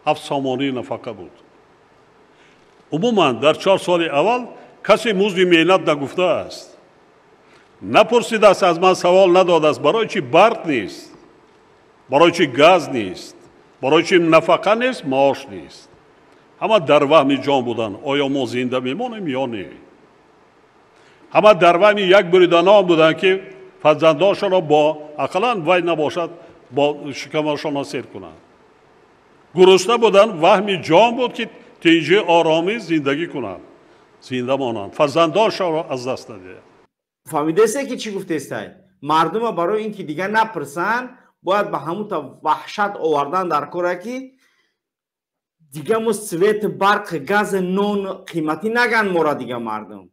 7 сомонӣ нафақа буд. Умуман дар 4 соли аввал касе музди меҳнат нагуфтааст, напурсидааст, аз ман савол надодааст, барои чӣ барқ нест, барои чӣ газ нест, барои чӣ нафақа нест, маош нест. Ҳама дар ваҳми ҷон буданд, оё мо зинда мемонем ё не. Ҳама дар ваҳми як буриданон буданд, ки фарзандоншонро бо ақаллан вай набошад, бо шикамашонро сер кунанд. Гурусна буданд, ваҳми ҷон буд, ки тинҷи оромӣ зиндагӣ кунанд, зинда монанд, фарзандоншонро аз даст надиҳанд. Фаҳмидаасе ки чӣ гуфтестай? Мардума барои ин ки дигар напурсанд, бояд ба ҳамута ваҳшат овардан дар кора, ки дига мо свет, барқ, газ, нон қиматӣ наган мора дига мардум.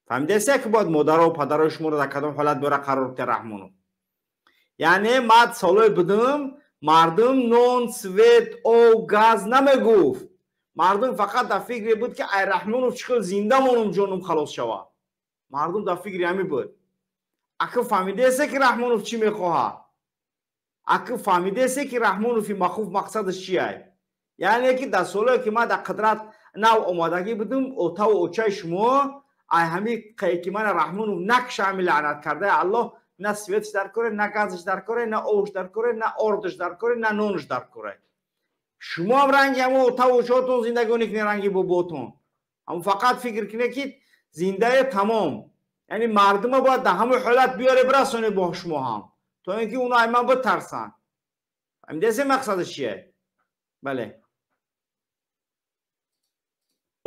Фаҳмидаасе ки бояд модаро падарои шуморо дар кадом ҳолат биёра қарор бита Раҳмонов. Яъне ман солое будум, мардум нон, свет, об, газ намегуфт. Мардум фақат дар фикре буд, ки ай Раҳмонов чӣ хел зинда монум, ҷонум халос шавад. Мардум дар фикри ҳамин буд. Ака фаҳмидаасе ки Раҳмонов чӣ мехоҳад? Ака фаҳмидаасе ки Раҳмонови махуф мақсадаш чиай? Яъне ки дар солое ки ман дар қудрат нав омадагӣ будум, отаву очаи шумо ай ҳамин ки мана Раҳмонов накша, ҳамин лаънат кардаи Аллоҳ, на светш дар коре, на газш дар коре, на обш дар коре, на ордш дар коре, на нонш дар коре. Шумо ҳам ранги ҳамо отаву очаотон зиндагонӣ кунед, ранги бобоотон. Ҳамон фақат фикр кунед, ки зиндае тамом. Яъне мардума бояд дар ҳамон ҳолат биёре бирасонед бо шумо ҳам, то ин ки оно ай ман битарсанд. Фаҳмидасе мақсадаш чие? Бале.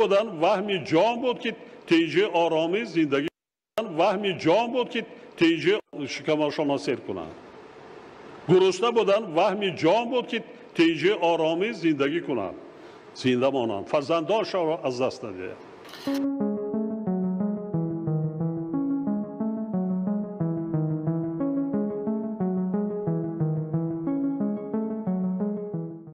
Буданд, ваҳми ҷон буд, ки тинҷи оромӣ зиндагӣ, ваҳми ҷон буд, ки тинҷи шикамашонро сер кунанд. Гурусна буданд, ваҳми ҷон буд, ки тинҷи оромӣ зиндагӣ кунанд, зинда монанд, фарзандоншонро аз даст надиҳанд.